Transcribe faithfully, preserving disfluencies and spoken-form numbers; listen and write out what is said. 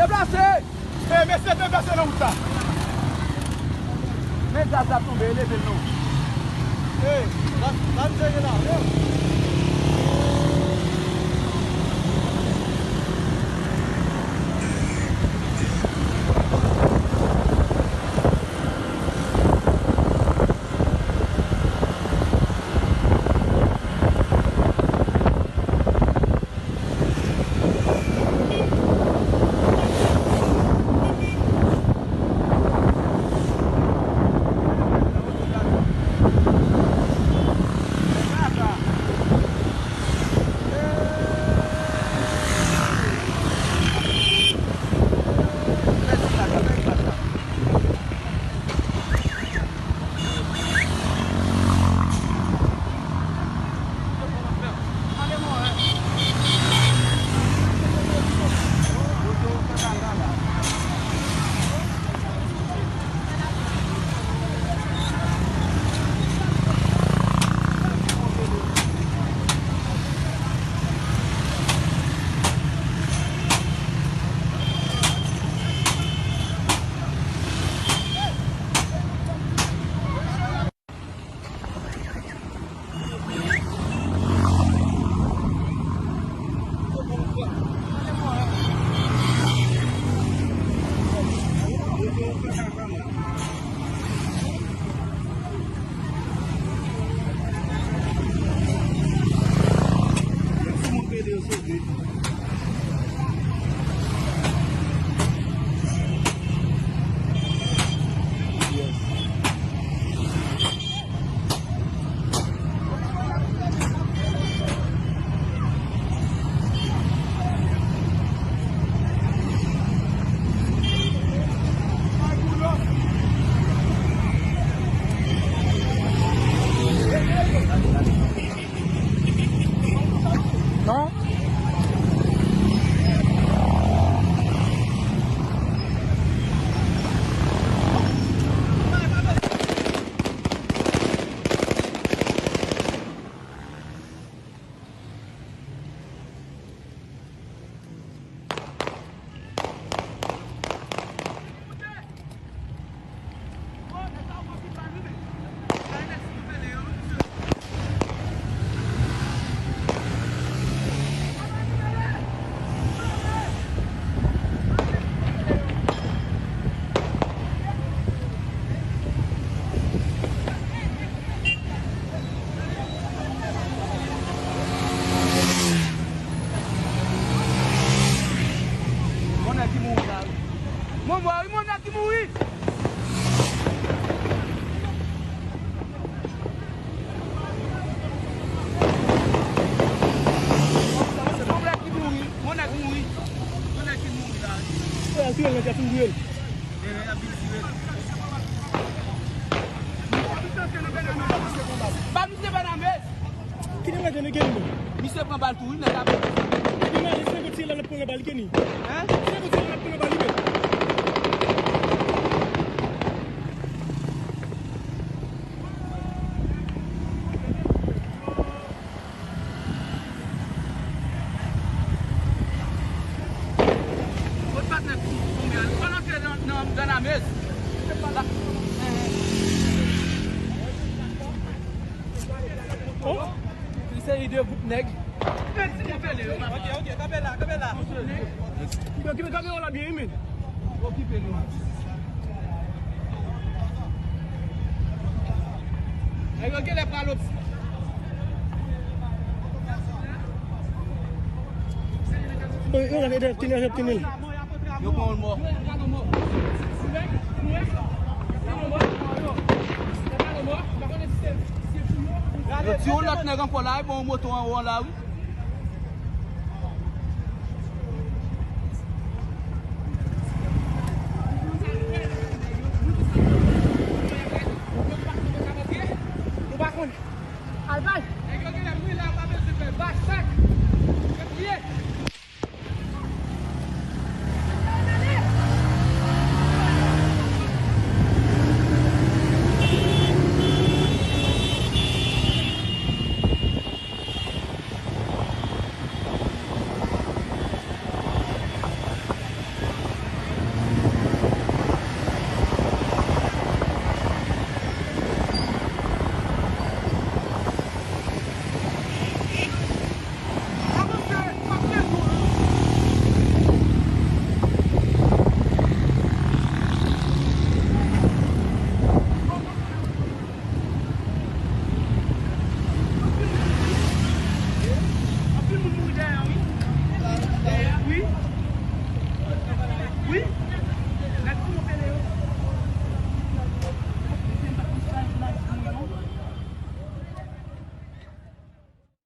Deplase! E, mesye, deplase nan wout la. Men gaz la tonbe, leve l non. E, gaz, gaz serye la, yo. Kenny, Kenny. Misye pran bal tou, wi, nèg la. Kenny, men, se konn si l ap pran bal, Kenny. Hein? Se konn si l ap pran bal, li menm. Kot patnè konbyen? Fò n antre nan, nan, nan lamez. Oh, yon seri de gwoup nèg. Ok, ok, kanpe la, kanpe la. Yo, kanpe yo la byen, wi, men. Okipe nou. Nèg yo genlè pral oti. Yo, yo, yo, yo, tini, yo, tini. Yo pran yon mò. Yo ti yon lòt nèg ankò la, wi, bon, yon moto anwo an la, wi.